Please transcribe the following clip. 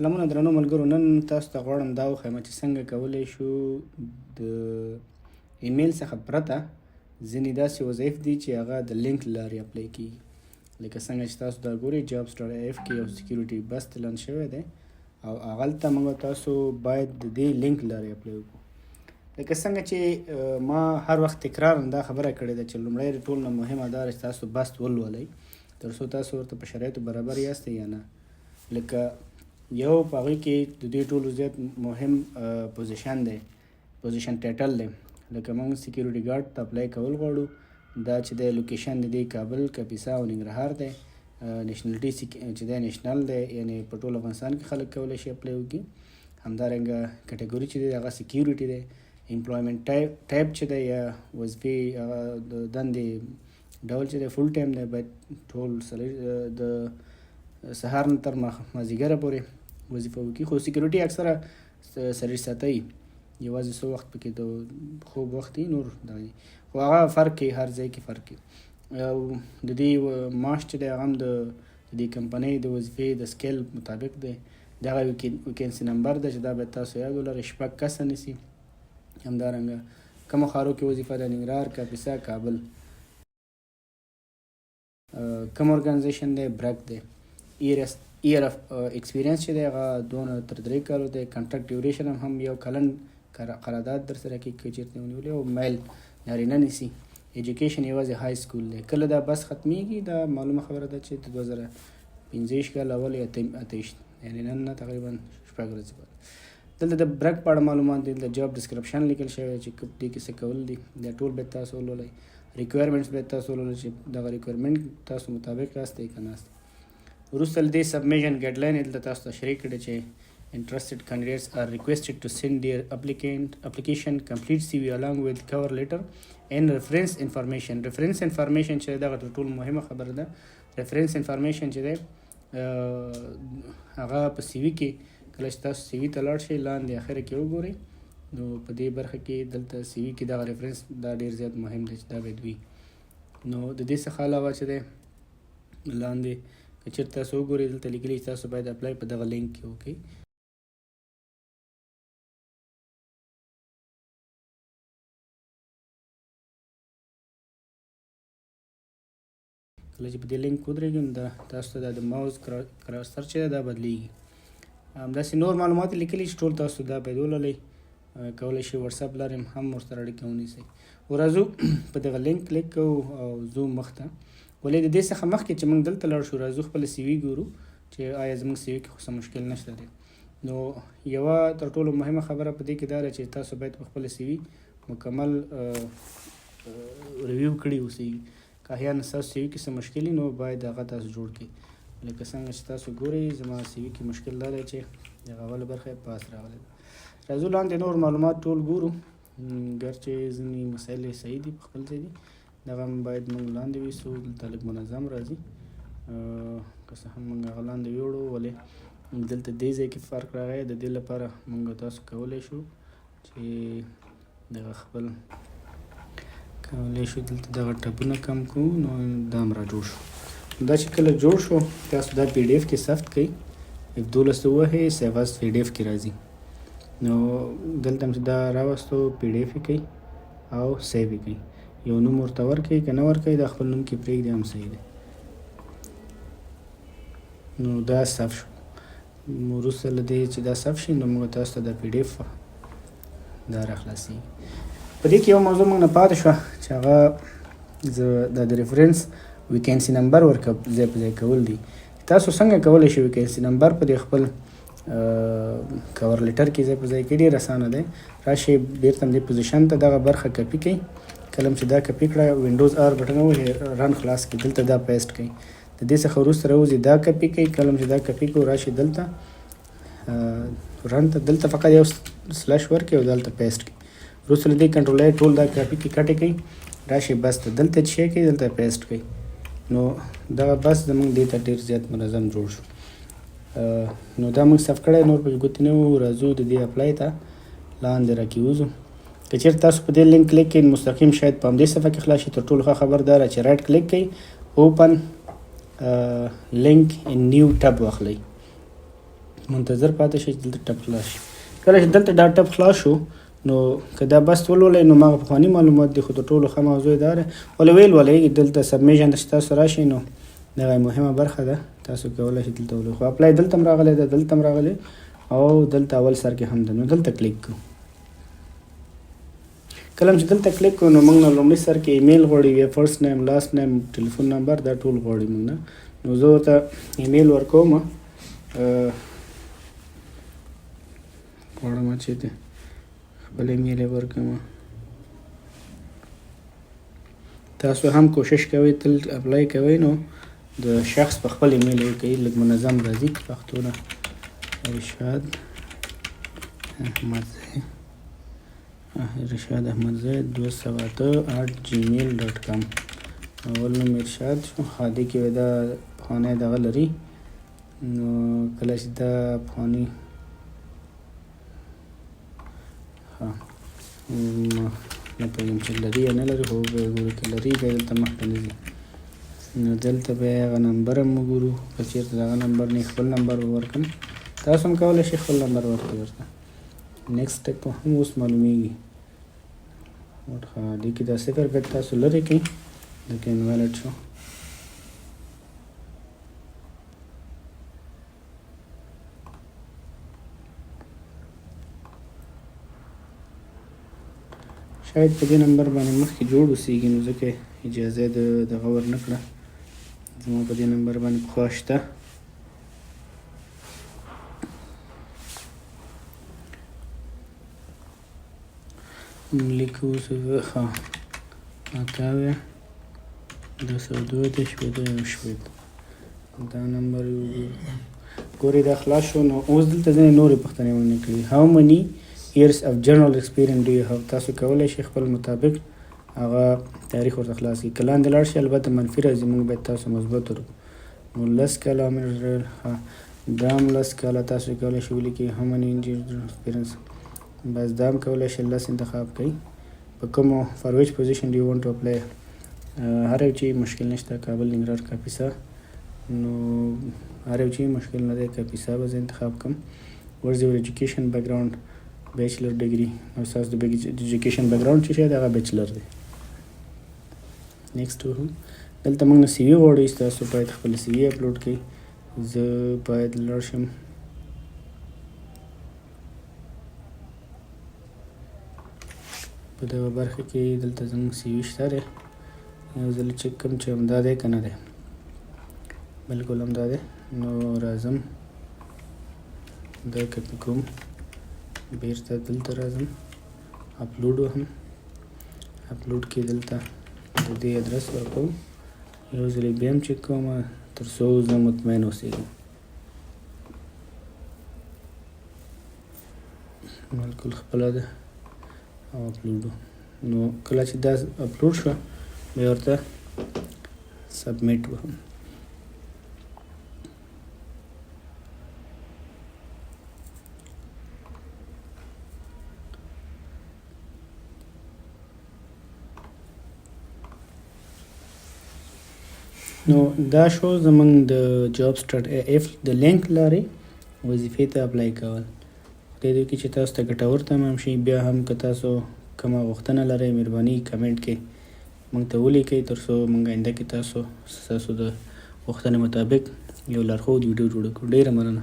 سلامونه درنو ملګرو، نن تاسو ته غواړم دا وښیم چې څنګه کولی شو د ایمیل څخه پرته ځینې داسې وظایف دي چې هغه د لینک له لارې apply کیږي. لکه څنګه چې تاسو دا ګورئ، jobs.if کې یو security بست اعلان شوی دی او هغلته موږ تاسو باید د دې لینک لارې apply وکړو. لکه څنګه چې ما هر وخت تکرار دا خبره کړې ده چې لومړی د ټول نه مهمه دا چې تاسو بست ولولئ، تر څو تاسو ورته په شرایطو برابر یاست یا نه. لکه یو په هغې کې د دې ټولو زیات مهم position دی، position title دی. لکه موږ security guard ته apply کول غواړو، دا چې دی location د دې کابل، کاپیسا او ننګرهار دی. nationality چې دی national دی، یعنی په ټول افغانستان کې خلک کولی شي apply وکړي. همدارنګه category چې دی هغه security دی. employment type چې دی یا وظیفې، هغه د دندې ډول چې دی full time دی، باید ټول د سهار نه تر مازدیګره پورې وظیفه وکړي. خو security اکثره سړي ساتي، یوازې څو وخت پکې د خوب وخت وي، نور دغه. خو هغه فرق کوي، هر ځای کې فرق کوي. او د دې معاش چې دی هغه هم د دې کمپنۍ د وظیفې د scale مطابق دی. دغه vacancy number دی چې دا باید تاسو یاد ولرئ، 6 کسه نیسي. همدارنګه کومو ښارو کې وظیفه ده؟ ننګرهار، کاپیسا، کابل. کوم organization دی؟ برک دی. year of experience چې دی هغه 2 نه تر 3 کالو دی. contract duration هم یو کلن قرارداد در سره کې که چېرته ونیولې، او male نارینه نیسي. education یوازې high school دی. کله دا بس ختمیږي؟ دا معلومه خبره ده چې د 2025 کال اول یا 28، یعنی نن نه تقریبا 6 ورځې بعد. دلته د برک په اړه معلومات دي. دلته job description لیکل شوی چې دې کې څه کول دي، دا ټول باید تاسو ولولئ. requirements باید تاسو ولولئ چې دغه requirement تاسو مطابق یاست که نه یاست. وروسته له دې submission guideline دلته تاسو تشریح کړی چې interested candidates are requested to send their application, complete CV along with cover letter and reference information. reference information چې دغه تر ټولو مهمه خبره ده. reference information چې ده هغه په CV کې، کله چې تاسو CV ته لاړ شئ، لاندې اخره کې وګورئ، نو په دې برخه کې دلته CV کې دغه reference دا ډیر زیات مهم دی چې دا باید وي. نو د دې څخه علاوه چې ده لاندې که چېرته تاسو وګورئ، دلته لیکلي چې تاسو باید apply په دغه لینک کې وکړئ. کله چې په دې لینک ودرېږئ، نو دا تاسو ته دا د mouse cursor چې ده دا بدلیږي. همداسې نور معلومات لیکلي چې ټول تاسو دا باید ولولئ. کولی شئ واتساپ لارې هم ورسره اړیکه ونیسئ. ورځو په دغه لینک کلیک کوو او ځو مخته. ولې د دې څخه مخکې چې موږ دلته لاړ شو، راځو خپله CV ګورو چې آیا زموږ CV کې خو څه مشکل نشته دی. نو یوه تر ټولو مهمه خبره په دې کې دا ده چې تاسو باید په خپله CV مکمل review کړي اوسئ. که احیانا ستاسو CV کې څه مشکل وي، نو باید هغه تاسو جوړ کړئ. لکه څنګه چې تاسو ګورئ، زما CV کې مشکل دا دی چې دغه اوله برخه یې پاس راغلې ده. راځو لاندې نور معلومات ټول ګورو، ګر چې ځینې مسایل یې صحیح دي، په خپل ځای دي. دغه هم باید موږ لاندې ویسو، دلته لږ منظم راځي. که څه هم موږ هغه لاندې ویوړو، ولې دلته دې ځای کې فرق راغی. د دې لپاره موږ تاسو کولی شو چې دغه خپل کولی شو دلته دغه tab ونه کم کړو، نو دا هم را جوړ شو. دا چې کله جوړ شو، تاسو دا PDF کې ثبت کړئ. F12 ووهئ، save as PDF کې راځي. نو دلته هم چې دا راوستو، PDF یې کړئ او save یې کړئ. یو نوم ورته ورکړئ که نه ورکړئ، دا خپل نوم کې پرېږدي هم صحیح دی. نو دا save شو. وروسته له دې چې دا save شي، نو موږ تاسو ته دا PDF دا را خلاصېږي. په دې کې یو موضوع موږ نه پاتې شوه چې هغه زه دا د reference vacancy number ورکه ځای په ځای کول دي. تاسو څنګه کولی شئ vacancy number په دې خپل cover letter کې ځای په ځای کړي؟ ډېر اسانه دی. راشئ بیرته همدې position ته، دغه برخه کپي کړئ. کله چې دا کپي کړه، Windows R button ووهئ، run خلاص کړئ، دلته دا paste کړئ. د دې څخه وروسته راوځي، دا کپي کړئ. کله چې دا کپي کړو، راشئ دلته run ته، دلته فقط یو slash ورکړئ او دلته paste کړئ. وروسته له دې control A، ټول دا کپي کړئ، کټې کړئ، راشئ بس ته، دلته چې شی کړئ، دلته paste کړئ. نو دغه بس زموږ دې ته ډېر زیات منظم جوړ شو. نو دا موږ save کړی، نور پکې ګوتې نه وو. راځو د دې apply ته، لاندې راکېوځو. که چېرته تاسو په دې لینک کلیک کړئ، مستقیم شاید په همدې صفحه کې خلاص شي. تر ټولو ښه خبر دا ده چې right click کړئ، open link in new tab واخلئ. منتظر پاتې شئ چې دلته ټپ خلاص شي. کله چې دلته دا ټپ خلاص شو نو که دا بس ولولئ نو ماغه پخواني معلومات دي، خو تر ټولو ښه موضوع دا ده ولې ویې لولئ. دلته submission ته چې تاسو راشئ نو دغه مهمه برخه ده، تاسو کولی شئ دلته ولولئ. خو apply دلته هم راغلی ده، دلته هم راغلی او دلته اول سر کې هم ده. نو دلته کلیک کوو. کله چې دلته کلیک کوو نو موږ نه لومړي سر کې ایمیل غواړي، بیا first name، last name، telephone number، دا ټول غواړي موږ نه. نو زه ورته ایمیل ورکوم، غواړم چې د خپل ایمیل یې ورکړم. تاسو هم کوشش کوئ تل apply کوئ نو د شخص په خپل ایمیل یې وکړئ، لږ منظم راځي. پښتو نه ارشاد احمدزی، ارشاد احمدزی 208@gmail.com. اول نوم ارشاد شو. ښه، دې کې دا پخوانی دغه لري، نو کله چې دا پخوانی، ښه، نه پوهېږم چې لري یا نه لري، خو به ګورو. که لري بیا دلته مخکې نه ځي، نو دلته به هغه نمبر هم وګورو. که چېرته دغه نمبر نه، خپل نمبر به ورکړم. تاسو هم کولی شئ خپل نمبر ورکړئ ورته. next step هم اوس معلومیږي. ښه، دې کې دا صفر باید تاسو لرې کړئ، ځکه invalid شو. شاید په دې نمبر باندې مخکې جوړ اوسېږي، نو ځکه اجازه د دغه ورنه کړه. زما په دې نمبر باندې پخوا شته. لیکو. ښه، 78 202 60 61، دا نمبر ګوري. دا خلاص شو. نو اوس دلته ځینې نورې پوښتنې مونږ کړي. How many years of general experience do you have؟ تاسو کولی شئ خپل مطابق هغه تاریخ ورته خلاص کړئ. که لاندې لاړ شئ البته منفي راځي، مونږ باید تاسو مثبت ورکړو. نو 10 کاله، دا هم 10 کاله تاسو کولی شئ ولیکئ. How many years experience، بس دا هم کولی شئ 10 انتخاب کړئ. په کومو، for which position do you want to apply؟ هر یو چې مشکل نشته، کابل، ننګرهار، کاپیسا، نو هر یو چې مشکل نه دی، کاپیسا به زه انتخاب کوم. What's your education background؟ Bachelor degree. نو ستاسو د education background چې دی هغه bachelor دی. Next وهم. دلته موږ نه CV غواړي، تاسو باید خپل CV upload کړئ. زه باید لاړ شم په دغه برخه کې، دلته زموږ CV شته دی، یو ځل چک کوم چې همدا دی که نه دی. بالکل همدا دی. نو راځم دا کپي کوم، بیرته دلته راځم، اپلوډ وهم. اپلوډ کې دلته د دې ادرس ورکوم، یو ځل یې بیا هم چک کوم تر څو زه مطمئن اوسېږم. بالکل خپله ده او اپلوډ. نو کله چې دا اپلوډ شوه بیا ورته submit وهم. نو دا شو زمونږ د jobs dot af د لینک لارې وظیفې ته apply کول. خدای دې وکړي چې تاسو ته ګټور تمام شي. بیا هم که تاسو کومه غوښتنه لرئ، مهرباني کمنټ کې موږ ته ولیکئ، تر څو موږ آینده کې ستاسو د غوښتنې مطابق یو لارښود ویډیو جوړه کړو. ډېره مننه.